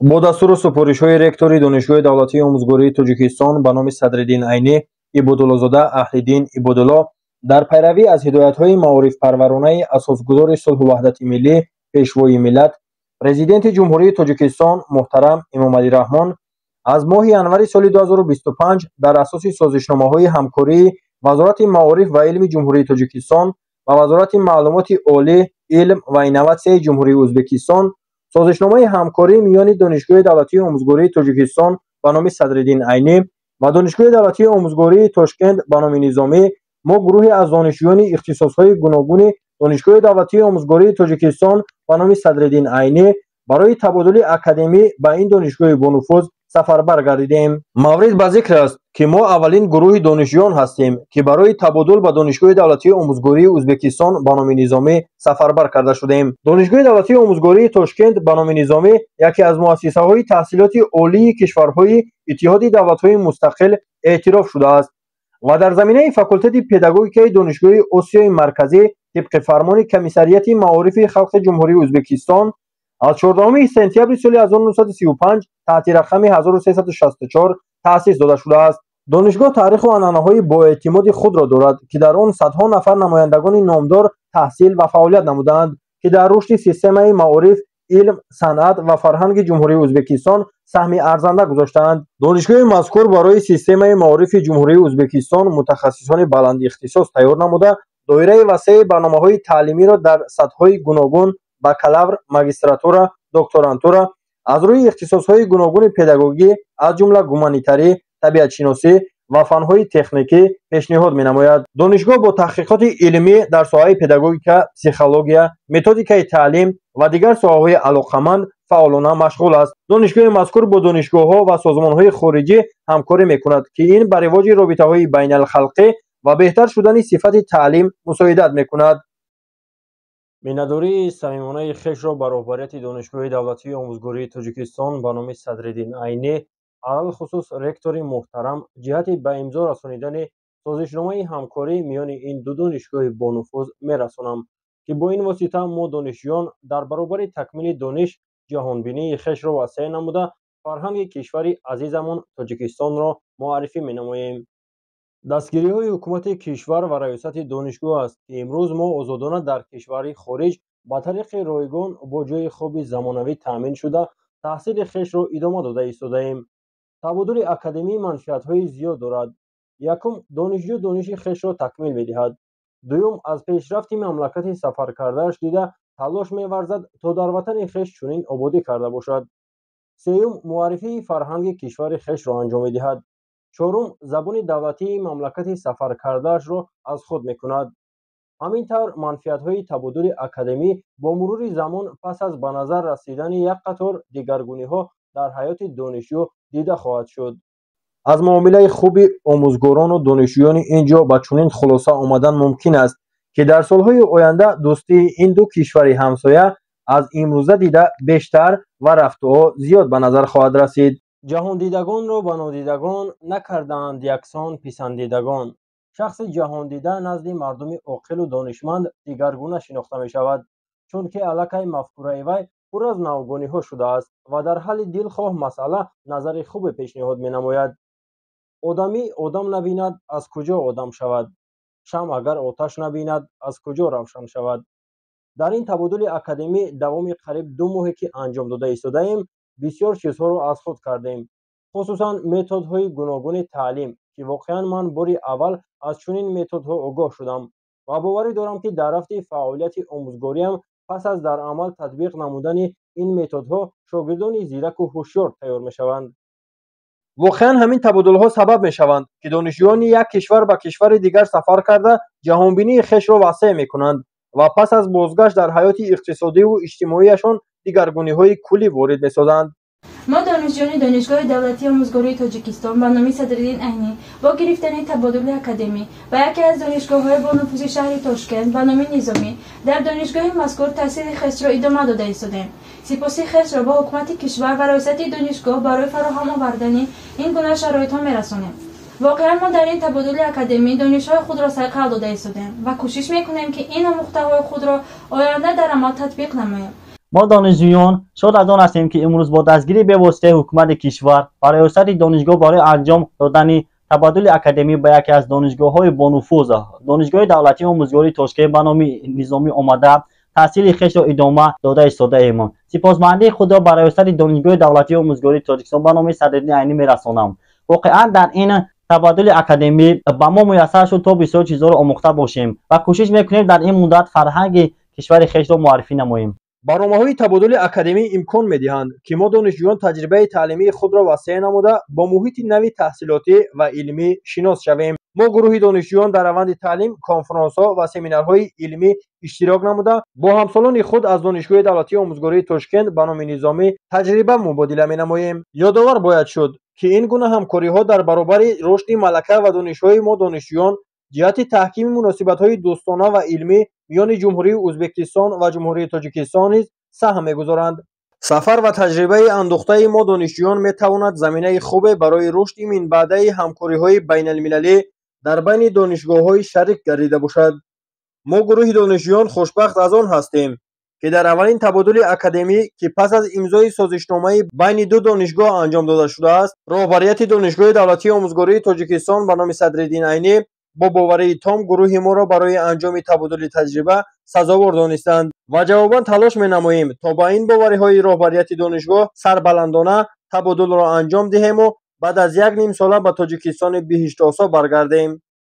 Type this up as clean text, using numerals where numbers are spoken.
Бо дастуру супоришҳои ректори Донишгоҳи давлатии омӯзгории Тоҷикистон ба номи Садриддин Айнӣ Ибодуллозода Аҳлиддин Ибодулло, дар пайравӣ аз ҳидоятҳои маорифпарваронаи асосгузори сулҳу ваҳдати миллӣ, Пешвои миллат, Президенти Ҷумҳурии Тоҷикистон муҳтарам Эмомалӣ Раҳмон, аз моҳи январи соли 2025 дар асоси созишномаҳои ҳамкории Вазорати маориф ва илми Ҷумҳурии Тоҷикистон ва Вазорати маълумоти олӣ, илм ва инноватсияи Ҷумҳурии Ӯзбекистон созишномаи ҳамкорӣ миёни Донишгоҳи давлатии омӯзгории Тоҷикистон ба номи Садриддин Айнӣ ва Донишгоҳи давлатии омӯзгории Тошкент ба номи Низомӣ, мо гурӯҳе аз донишҷӯёни ихтисосҳои гуногуни Донишгоҳи давлатии омӯзгории Тоҷикистон ба номи Садриддин Айнӣ барои табодули академӣ ба ин донишгоҳи бонуфуз сафарбар гардидем. Маврид ба зикр аст, ки мо аввалин гурӯҳи донишҷӯён ҳастем, ки барои табодул ба Донишгоҳи давлатии омӯзгории Ӯзбекистон ба номи Низомӣ сафарбар карда шудем. Донишгоҳи давлатии омӯзгории Тошкент ба номи Низомӣ яке аз муассисаҳои таҳсилоти олии кишварҳои Иттиҳоди давлатҳои мустақил эътироф шудааст ва дар заминаи факултети педагогикаи Донишгоҳи Осиёи Марказӣ тибқи фармони Комиссариати маорифи халқи Ҷумҳурии Ӯзбекистон аз 14 сентябри соли 1935 таҳти рақами 1364 таъсис дода шудааст. Донишгоҳ таъриху анъанаҳои боэътимоди худро дорад, ки дар он садҳо нафар намояндагони номдор таҳсил ва фаъолият намудаанд, ки дар рушди системаи маориф, илм, санъат ва фарҳанги Ҷумҳурии Ӯзбекистон саҳми арзанда гузоштаанд. Донишгоҳи мазкур барои системаи маорифи Ҷумҳурии Ӯзбекистон мутахассисони баландихтисос тайёр намуда, доираи васеи барномаҳои таълимиро дар сатҳҳои гуногун: бакалавр, магистратура, докторантура аз рӯи ихтисосҳои гуногуни педагогӣ, аз ҷумла гуманитарӣ, табиатшиносӣ ва фанҳои техникӣ пешниҳод менамояд. Донишгоҳ бо таҳқиқоти илмӣ дар соҳаи педагогика, психология, методикаи таълим ва дигар соҳаҳои алоқаманд фаъолона машғул аст. Донишгоҳи мазкур бо донишгоҳҳо ва созмонҳои хориҷӣ ҳамкорӣ мекунад, ки ин ба ривоҷи робитаҳои байналхалқӣ ва беҳтар шудани сифати таълим мусоидат мекунад. Миннатдории самимонаи хешро ба роҳбарияти Донишгоҳи давлатии омӯзгории Тоҷикистон ба номи Садриддин Айнӣ, алалхусус ректори муҳтарам, ҷиҳати ба имзо расонидани созишномаи ҳамкорӣ миёни ин ду донишгоҳи бонуфуз мерасонам, ки бо ин восита мо донишҷӯён дар баробари такмили дониш ҷаҳонбинии хешро васеъ намуда, фарҳанги кишвари азизамон Тоҷикистонро муаррифӣ менамоем. Дастгириҳои ҳукумати кишвар ва раёсати донишгоҳ аст, ки имрӯз мо озодона дар кишвари хориҷ ба тариқи ройгон бо ҷойи хоби замонавӣ таъмин шуда, таҳсили хешро идома дода истодаем. Табодули академӣ манфиатҳои зиёд дорад. Якум, донишҷӯ дониши хешро такмил медиҳад. Дуюм, аз пешрафти мамлакати сафаркардааш дида, талош меварзад, то дар ватани хеш чунин ободӣ карда бошад. Сеюм, муаррифии фарҳанги кишвари хешро анҷом медиҳад. Чорум, забони давлатии мамлакати сафаркардаашро аз худ мекунад. Ҳамин тавр, манфиатҳои табодули академӣ бо мурури замон пас аз ба назар расидани як қатор дигаргуниҳо дар ҳаёти донишҷӯ дида хоҳад шуд. Аз муомилаи хуби омӯзгорону донишҷӯёни ин ҷо ба чунин хулоса омадан мумкин аст, ки дар солҳои оянда дӯстии ин ду кишвари ҳамсоя аз имрӯза дида бештар ва рафтуо зиёд ба назар хоҳад расид. Ҷаҳондидагонро ба нодидагон накардаанд яксон писандидагон. Шахси ҷаҳондида назди мардуми оқилу донишманд дигаргуна шинохта мешавад, чунки аллакай мафкураи вай пур аз навгониҳо шудааст ва дар ҳалли дилхоҳ масъала назари хубе пешниҳод менамояд. Одамӣ одам набинад, аз куҷо одам шавад? Шамъ агар оташ набинад, аз куҷо равшан шавад? Дар ин табодули академӣ давоми қариб 2 моҳе, ки анҷом дода истодаем, бисёр чизҳоро аз худ кардем, хусусан методҳои гуногуни таълим, ки воқеан ман бори аввал аз чунин методҳо огоҳ шудам ва боварӣ дорам, ки дар рафти фаъолияти омӯзгориам пас аз дар амал татбиқ намудани ин методҳо шогирдони зираку ҳушёр тайёр мешаванд. Воқеан ҳамин табодулҳо сабаб мешаванд, ки донишҷӯёни як кишвар ба кишвари дигар сафар карда, ҷаҳонбинии хешро васеъ мекунанд ва пас аз бозгашт дар ҳаёти иқтисодиву иҷтимоияшон дигаргуниҳои куллӣ ворид месозанд. Мо донишҷӯёни Донишгоҳи давлатии омӯзгории Тоҷикистон ба номи Садриддин Айнӣ бо гирифтани табодули академӣ ба яке аз донишгоҳҳои бонуфузи шаҳри Тошкент ба номи Низомӣ дар донишгоҳи мазкур таҳсили хешро идома дода истодаем. Сипоси хешро ба ҳукумати кишвар ва раёсати донишгоҳ барои фароҳам овардани ин гуна шароитҳо мерасонем. Воқеан мо дар ин табодули академӣ донишҳои худро сайқал дода истодаем ва кӯшиш мекунем, ки ин омӯхтаҳои худро оянда дар амал татбиқ намоем. Мо донишҷӯён шод аз он ҳастем, ки имрӯз бо дастгирии бевоситаи ҳукумати кишвар ва раёсати донишгоҳ барои анҷом додани табаддули академӣ ба яке аз донишгоҳҳои бонуфуз, Донишгоҳи давлатии омӯзгории Тошкент ба номи Низомӣ омада, таҳсили хешро идома дода истодаем. Сипосмандии худро ба раёсати Донишгоҳи давлатии омӯзгории Тоҷикистон ба номи Садриддин Айнӣ мерасонам. Воқеан, дар ин табаддули академӣ ба мо муяссар шуд, то бисёр чизҳоро омӯхта бошем ва кӯшиш мекунем, дар ин муддат фарҳанги кишвари хешро муаррифӣ намоем. Барномаҳои табодули академӣ имкон медиҳанд, ки мо донишҷӯён таҷрибаи таълимии худро васеъ намуда, бо муҳити нави таҳсилотӣ ва илмӣ шинос шавем. Мо гурӯҳи донишҷӯён дар раванди таълим, конфронсҳо ва семинарҳои илмӣ иштирок намуда, бо ҳамсолони худ аз Донишгоҳи давлатии омӯзгории Тошкент ба номи Низомӣ таҷриба мубодила менамоем. Ёдовар бояд шуд, ки ин гуна ҳамкориҳо дар баробари рушди малака ва донишҳои мо донишҷӯён ҷиҳати таҳкими муносибатҳои дӯстона ва илмӣ миёни Ҷумҳурии Ӯзбекистон ва Ҷумҳурии Тоҷикистон низ саҳм мегузоранд. Сафар ва таҷрибаи андӯхтаи мо донишҷӯён метавонад заминаи хубе барои рушди минбаъдаи ҳамкориҳои байналмилалӣ дар байни донишгоҳҳои шарик гардида бошад. Мо гурӯҳи донишҷӯён хушбахт аз он ҳастем, ки дар аввалин табодули академӣ, ки пас аз имзои созишномаи байни ду донишгоҳ анҷом дода шудааст, роҳбарияти Донишгоҳи давлатии омӯзгории Тоҷикистон ба номи Садриддин Айнӣ бо боварии том гурӯҳи моро барои анҷоми табодули таҷриба сазовор донистанд ва ҷавобан талош менамоем, то ба ин бовариҳои роҳбарияти донишгоҳ сарбаландона табодулро анҷом диҳему баъд аз як нимсола ба Тоҷикистони биҳиштосо баргардем.